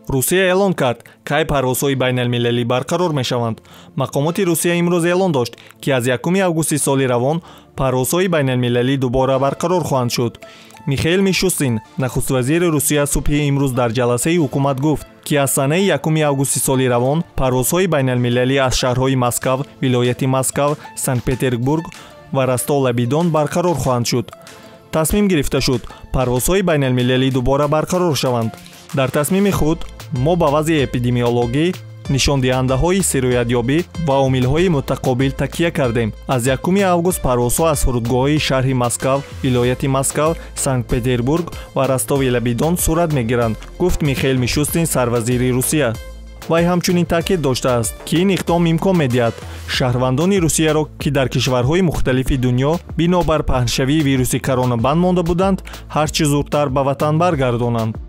Русия эълон кард, кай парвозҳои байналмилалӣ барқарор мешаванд. Мақомоти Русия имрӯз эълон дошт, ки аз 1 августи соли равон парвозҳои байналмилалӣ дубора барқарор хоҳанд шуд. Михаил Мишустин, нахуствазири Русия, субҳи имрӯз дар ҷаласаи ҳукумат гуфт, ки аз санаи 1 августи соли равон парвозҳои байналмилалӣ аз шаҳрҳои Москав, вилояти Москав, Санкт-Петербург ва Ростов-ла-Дон барқарор хоҳанд шуд. Тасмим гирифта шуд, парвозҳои байналмилалӣ дубора барқарор шаванд. Дар тасмими худ мо ба вазъи эпидемиологӣ, нишондиҳандаҳои сироятёбӣ ва омилҳои мутақобил такя кардем. Аз 1 август парвозҳо аз фурудгоҳҳои шаҳри Москав, вилояти Москав, Санкт-Петербург ва Ростови-ла-Дон сурат мегиранд, гуфт Михаил Мишустин, сарвазири Русия. Вай ҳамчунин таъкид доштааст, ки ин иқдом имкон медиҳад шаҳрвандони Русияро, ки дар кишварҳои мухталифи дунё бинобар паҳншавии вируси корона банд монда буданд, ҳарчи зудтар ба ватан баргардонанд.